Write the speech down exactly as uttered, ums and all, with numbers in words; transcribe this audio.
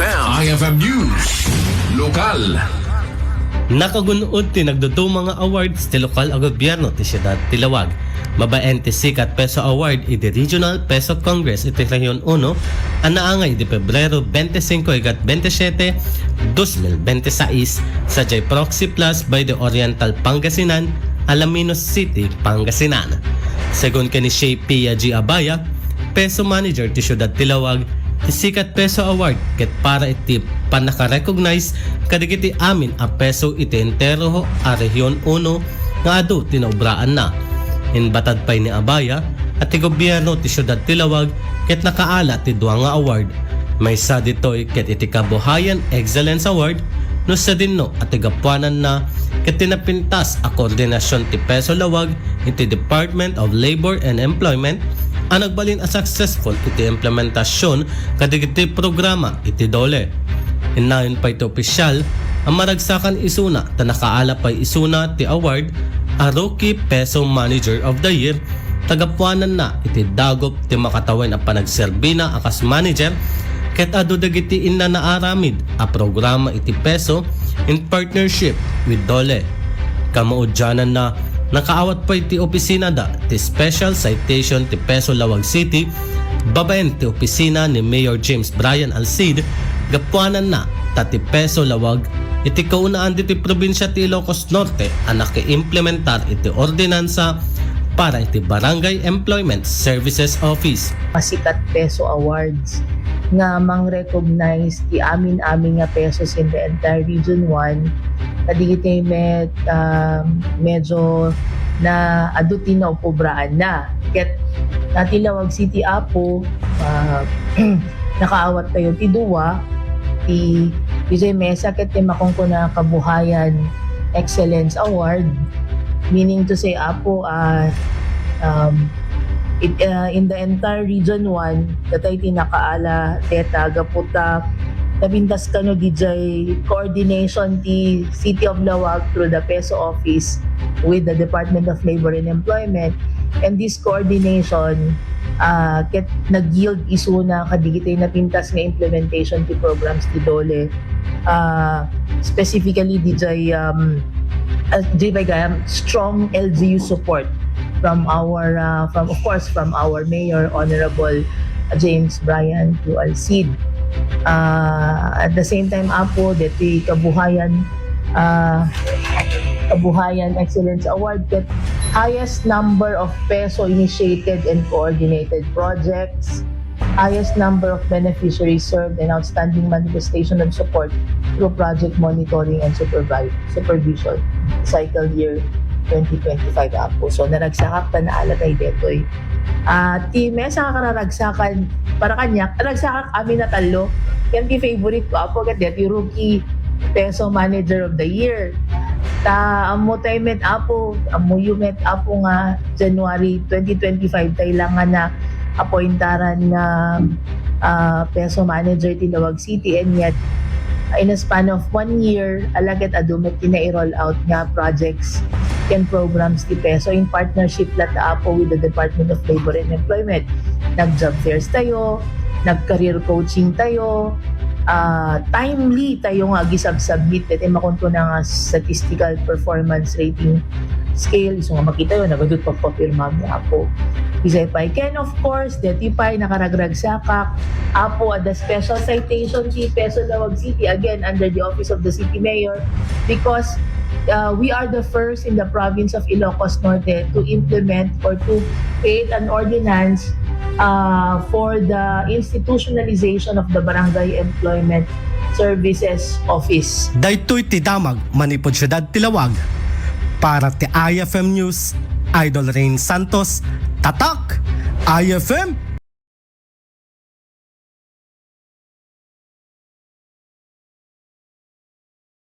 I F M News. Lokal. Nakagun-od ti nagduduma nga awards ti lokal a gobyerno ti siudad ti Laoag. Babaen ti Sikat Peso Award idi Regional Peso Congress iti Region Uno a naangay idi Pebrero twenty-five igat twenty-seven, dos mil twenty-six, sadiay Proxy Plus by the Oriental Pangasinan, Alaminos City, Pangasinan. Segun ken ni Shea Pia G. Abaya, Peso Manager ti siudad ti Laoag, ti Sikat Peso Award ket para iti pannaka-recognize kadagiti amin a peso iti entero a Region Uno nga adu ti naobraanna. Imbatad pay ni Abaya a ti gobierno ti siudad ti Laoag ket nakaala ti dua nga award. Maysa ditoy ket iti Kabuhayan Excellence Award no sadino a ti gapuananna ket ti napintas a koordinasion ti Peso Laoag iti Department of Labor and Employment a nagbalin a successful iti implementasion kadagiti programa iti DOLE. Innayon pay ti opisyal a maragsakan isuna ta nakaala pay isuna ti award a Rookie Peso Manager of the Year ta gapuananna iti dagup ti makatawen a panagserbina a kas manager ket adu dagiti inna naaramid a programa iti Peso in partnership with DOLE. Kamaudiananna, nakaawat pay ti opisinada ti Special Citation ti Peso Laoag City babaen ti opisina ni Mayor James Brian Alcid gapuananna ta ti Peso Laoag iti kaunaan ditoy probinsia ti Ilocos Norte a nakiimplementar iti ordinansa para iti Barangay Employment Services Office. Sikat Peso Awards nga mang-recognize ti amin-amin nga pesos in the entire Region One. Kadagiti met, um, medyo na adu ti naobraanna. Ket, ah, ti Laoag City, Apo, ah, nakaawat tayo ti dua, ti, ti mesa ket ti makunkuna Kabuhayan Excellence Award, meaning to say, Apo, ah, um, it, ah, in the entire Region One, datay ti nakaala deta gapu ta napintas kano diay coordination ti City of Laoag through the Peso Office with the Department of Labor and Employment. And this coordination, ah, ket nag-yield isuna kadagiti napintas nga implementation ti programs ti DOLE. Ah, specifically, diay, um, ah, diay gayam, strong L G U support from our, ah, from, of course, from our Mayor, Honorable James Brian Q. Alcid. Ah, at the same time, Apo, deti Kabuhayan, ah, Kabuhayan Excellence Award, ket highest number of Peso initiated and coordinated projects, highest number of beneficiaries served, and outstanding manifestation of support through project monitoring and supervi-, supervision, cycle year twenty twenty-five, Apo. So, naragsakak ta naala tayo detoy. Ah, ti mesa nga kararagsakan, para kaniak, ragsakak amin a tallo. Yan ti favorite ko, Apo, ket deti Rookie Peso Manager of the Year. Ta ammo tayo met, Apo, ammoyo met, Apo, nga January twenty twenty-five tayo lang nga na-appointaran nga, ah, Peso Manager ti Laoag City, and yet, in a span of one year, ala ket adu met ti na-roll out nga projects ken programs ti Peso in partnership latta, Apo, with the Department of Labor and Employment. Nag-job fairs tayo, nag-career coaching tayo, ah, timely tayo nga agisubmit deti makunkuna nga statistical performance rating scale. So nga makita yo, nagadu ti pagpapirmami, Apo. Isu pay. Ken of course, deti pay nakaragragsakak, Apo, adda special citation ti Peso Laoag City, again, under the office of the city mayor, because, uh, we are the first in the province of Ilocos Norte to implement or to create an ordinance, uh, for the institutionalization of the Barangay Employment Services Office. Daytoy ti damag manipud siudad ti Laoag. Para ti I F M News, Idol Rain Santos, Tatak, I F M,